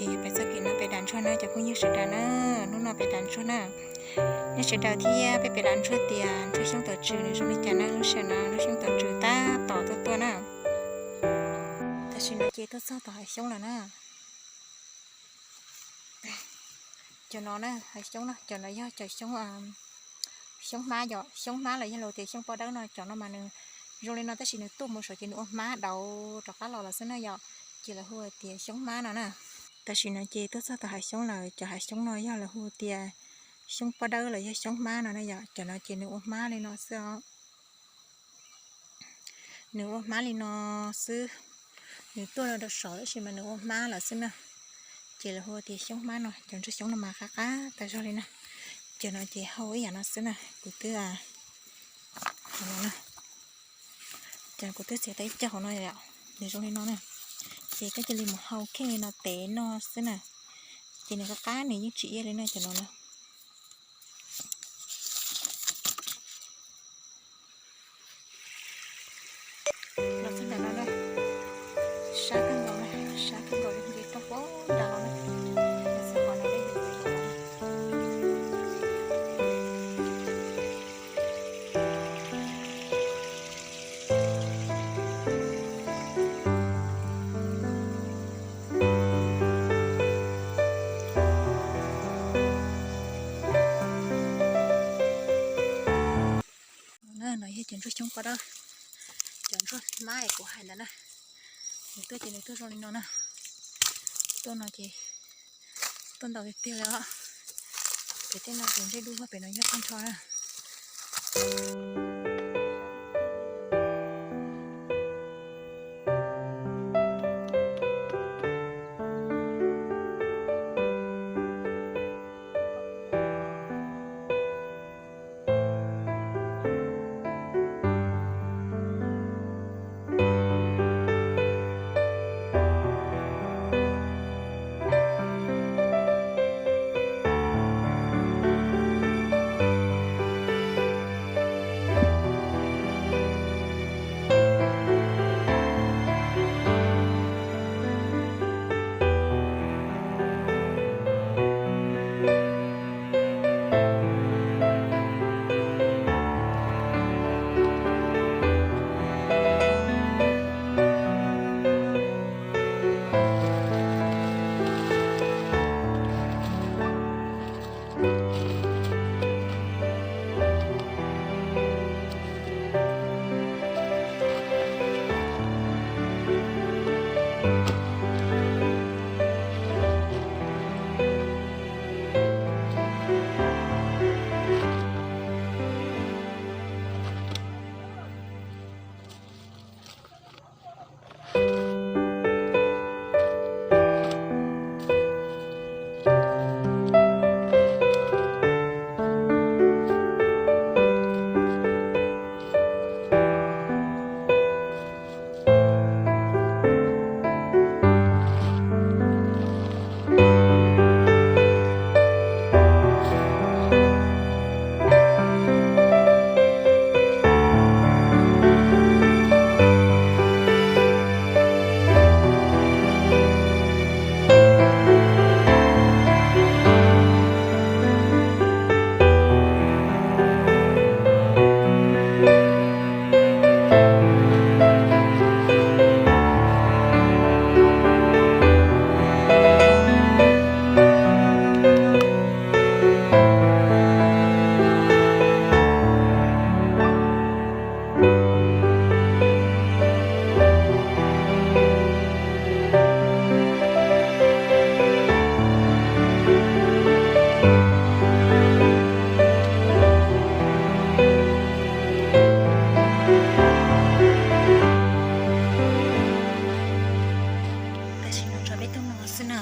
Peb txoj kev no pem dav ntsuag na cov phooj ywg sawv daws na, hnub no pem dav ntsuag na. Nej sawv daws thiab peb pem dav ntsuag tias ntsuag xyoob tom tswv nws zoo li cas na, lub sij hawm no lub xyoob tom tswv tab tom tuaj tuaj na. Tam sim no ces tuaj txog tom hav xyoob lawm na. Cov no na, hav xyoob no, cov no yog cov xyoob, xyoob hmab yom, xyoob hmab los yog luag tias xyoob pob dawb no, cov no mas nws zoo li no tab sis nws tuaj mus saud ces nws ua hmab dauv rov qab los lawm xwb na yom, ces lawv hu tias xyoob hmab no na. Tam sim no ces tuaj txog tom hav xyoob lawm, cov hav xyoob no yog lawv hu tias xyoob pob dawb los yog xyoob hmab no na yom, cov no ces nws ua hmab li no xwb os. Nws ua hmab li no xwb, nws tuaj rau saud tab sis mas nws ua hmab lawm xwb na. Ces lawv hu tias xyoob hmab no, cov ntsuag xyoob no mas qab qab tas zog li na. Cov no ces hau ib yam no xwb na, kuv twb, cov no na, cov kuv twb txiav tau ib co hauv no, nws zoo li no na. Ces koj cia li mus hau kheej li no tev noj xwb na. Ces nws qab qab nws yeej tsis iab li na cov no na. Los txog ntawm no na, sab kawg nkaus na, sab kawg nkaus li nce rau pem nram no na. No yog cov ntsuag xyoob pob dawb, cov ntsuag hmab es kuv hais ntawd na. Nws tuaj ces nws tuaj zoo li no na. Tuaj no ces tuaj ntau tiag tiag li os. Pem tej no ces ntsej dub, pem no yog tag nrho na. Tam sim no tso peb tuaj no xwb na.